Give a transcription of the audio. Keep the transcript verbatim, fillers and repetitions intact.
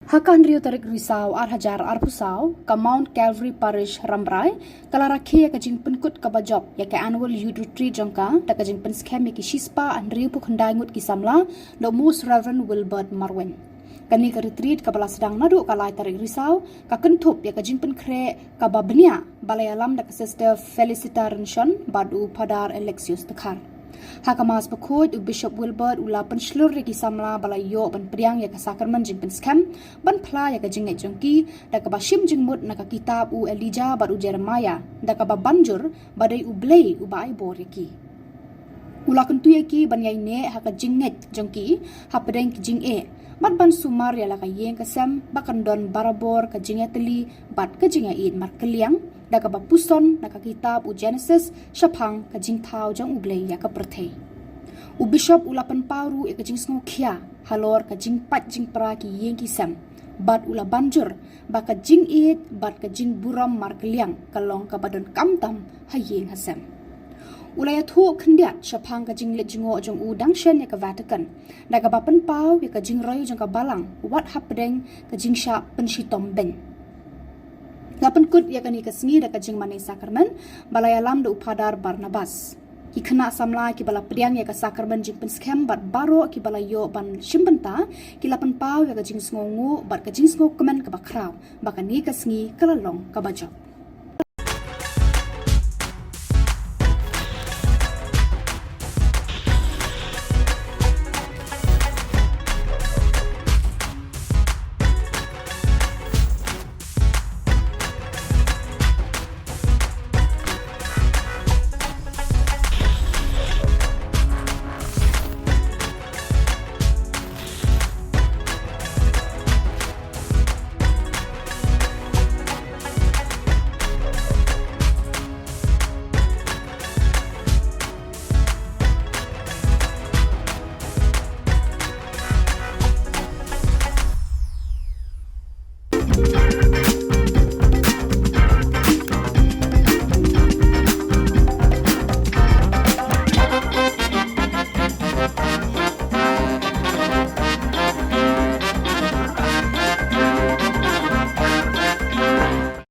Ha ka hynriew tarik Risaw ar hajar arphew saw, ka Mount Calvary Parish Rambrai ka la rakhe ïa ka jingpynkut kaba jop ïa ka Annual Youth Retreat jong ka da ka jingpynskhem ïa ki shispah hynriewphew khyndai ngut ki samla da u Most Reverend Wilbert Marwein. Kane ka retreat kaba la sdang naduh ka lai tarik Risaw ka kynthup ïa ka jingpynkhreh kaba bniah ba la ïalam da ka Sister Felicita Rynshon bad u Phadar Alexius Dkhar. Ha ka Mass bakhuid, u Bishop Wilbert u la pynshlur ïa ki samla ba la ïoh ban pdiang ïa ka sakramen jingpynskhem ban phla ïa ka jingngeit jong ki da kaba shim jingmut na ka kitab u Elijah bad u Jeremiah, da kaba ban jur ba dei U Blei uba ai bor ïa ki. U la kyntu ïa ki ban ïaineh ha ka jingngeit jong ki hapdeng ki jingeh bad ban sumar ïa la ka ïing ka sem ba kan don barabor ka jingïatylli bad ka jingïaieit markylliang, da kaba puson na ka kitab u Genesis shaphang ka jingthaw jong U Blei ïa ka pyrthei. U Bishop u la pynpaw ruh ïa ka jingsngewkhia halor ka jingpait jingpra ki ïing ki sem, bad u la ban jur ba ka jingïeit bad ka jingburom markylliang ka long kaba donkam tam ha ïing ha sem. U la ïathuh khyndiat shaphang ka jingleit jngoh jong u dang shen ïa ka Vatican, da kaba pynpaw ïa ka jingroi jong ka Balang wat hapdeng ka jingshah pynshitom beiñ. La pynkut ïa kane ka sngi da ka jingmane sakramen ba la ïalam da u Phadar Barnabas. Ki khynnah samla kiba la pdiang ïa ka sakramen jingpynskhem bad baroh kiba la ïoh ban shim bynta ki la pynpaw ïa ka jingsngewnguh bad ka jingsngewkmen kaba khraw ba kane ka sngi ka la long kaba jop.